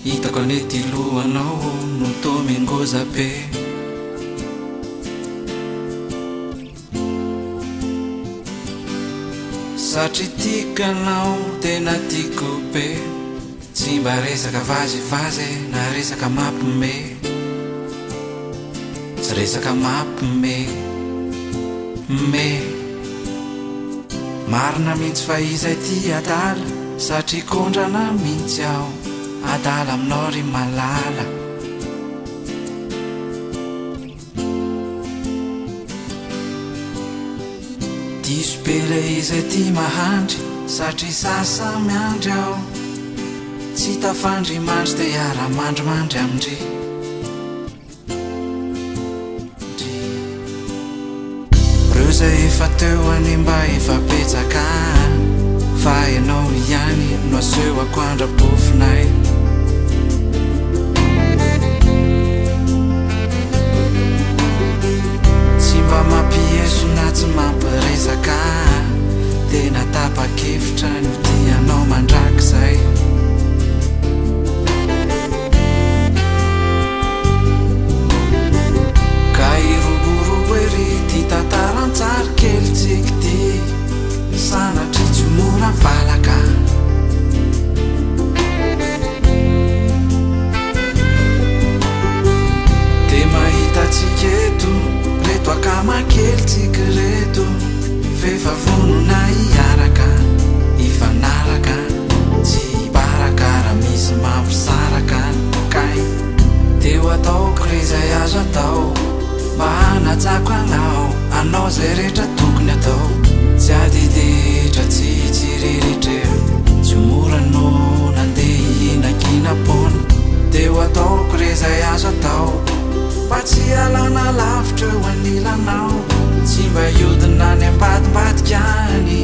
Hitako anie ty lohanao no toa mengoza be. Satria tiako ianao tena tiako be. Tsy mba resaka vazivazy na resaka mapme. Tsy resaka mapme. Me. Marina mintsy fa izay ty adala satria kondrana mintsy aho adala aminao ry malala. Diso be ilay izay ty mahandry satria sasa miandry aho tsy tafandry mandry te hiara mandrimandry amindry. Ndry. Reo zay efa teo anie mba efa betsaka a! Fa ianao ihany no asehoko andra-pofonay. Tsy mba mampiesona tsy mampiresaka a! Tena tapa-kevitra ny ho tia anao mandrakizay. Ka hiroborobo ery ity tantara an-tsary kely tsiky ity. Sanatria tsy ho mora valaka. Dia mahita antsika eto reto akama kely tsiky reto. F'efa vonona hiaraka, hifanaraka. Tsy hibaraka raha misy mampisaraka kay. Dia ho ataoko re izay azo atao mba hanajako anao, anao izay rehetra tokony atao. Tsy adiditra, tsy hitsiriritra e, tsy ho mora no nandeha hihinankinam-poana. Dia ho ataoko re izay azo atao mba tsy hialana lavitra eo anilanao. Tsy mba hiodina any ambadimbadika any.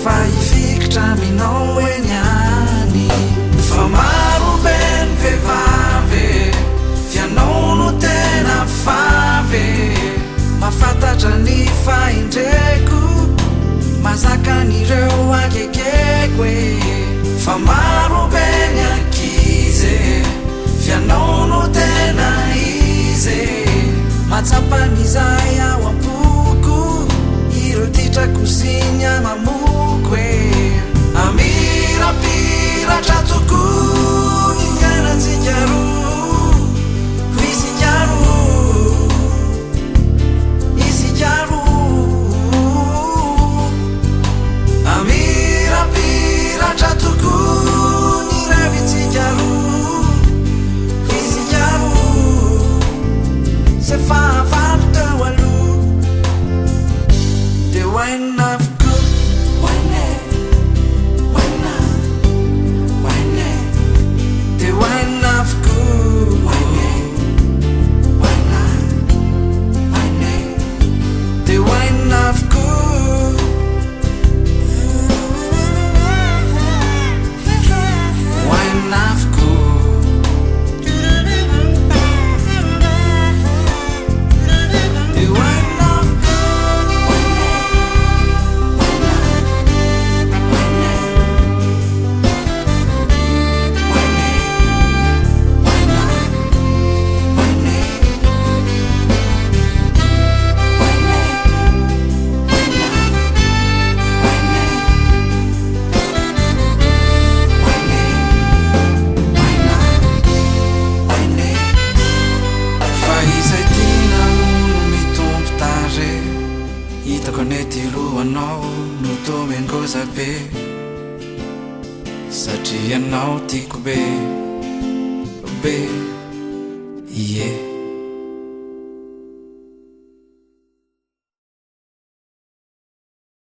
Fa hifikitra aminao eny ihany. Fa maro be ny vehivavy e, f'ianao no tena favy e. Mahafantatra ny fahendreko, mahazaka an'ireo akekeko e. Fa maro be ny ankizy e, f'ianao no tena izy e. Mahatsapa an'izay ao am-poko. Ireo titrako sy ny hamamoko e. Hamirapiratra tokoa ny fiainantsika roa, ho isika roa, isika roa. Hamirapiratra tokoa ny revintsika roa, ho isika roa, izay fahavalo teo aloha. Dia hoainina avokoa. Hoainina e, hoainina, hoainina e. Dia hoainina avokoa. Hoainina e, hoainina, hoainina e. Dia hoainina avokoa. Hoainina avokoa. Fa izay tiana hono mitombo tarehy. Hitako anie ty lohanao no toa mengoza be. Satria ianao tiako be, be, ie.